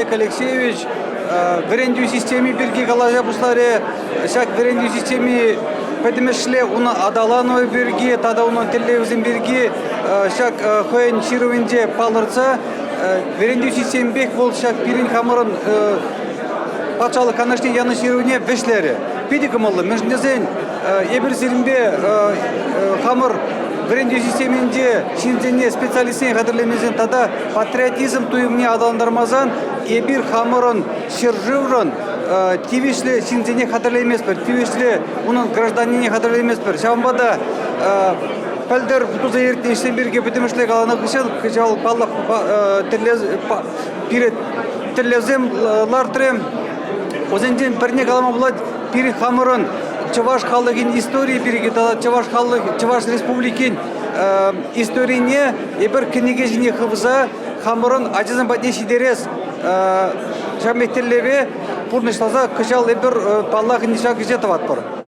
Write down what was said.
Олег Алексеевич вӗрентӳ системи пирки калаҫа пуҫларӗ. Ҫак вӗрентӳ системи пӗтӗмӗшле унӑн аталанӑвӗ пирки тата унӑн тӗллевӗсем пирки ҫак хӑйӗн ҫырӑвӗнче палӑртса вӗрентӳ системипех вӑл ҫак пирӗн хамӑрӑн патшалӑх канашне янӑ ҫырӑвне вӗҫлерӗ. Питӗ кӑмӑллӑ, мӗншӗн тесен эпир сирӗнпе хамӑр вӗрентӳ системинче ҫынсене специалистсене хатӗрлемесен тата патриотизм туйӑмне аталантармасан эпир хамӑрӑн ҫӗршывшӑн тивӗҫлӗ ҫынсене хатӗрлейместпӗр, тивӗҫлӗ унӑн гражданине хатӗрлейместпӗр. Ҫавӑнпа та пӗлтӗр туса иртнӗ ӗҫсем пирки пӗтӗмӗшле каланӑ хыҫҫӑн кӑҫал паллах пире тӗллевсем лартрӗ. Вӗсенчен пӗрне калама пулать, пирӗн хамӑрӑн чӑваш халӑхӗн историйӗ пирки тата чӑваш халӑх Чӑваш Республикин историне эпир кӗнеке ҫине хывса хамӑрӑн ачасем патне ҫитерес ҫав пек тӗллеве пурнӑҫласа кӑҫал эпир паллах ӗнтӗ ҫак ӗҫе тӑватпӑр.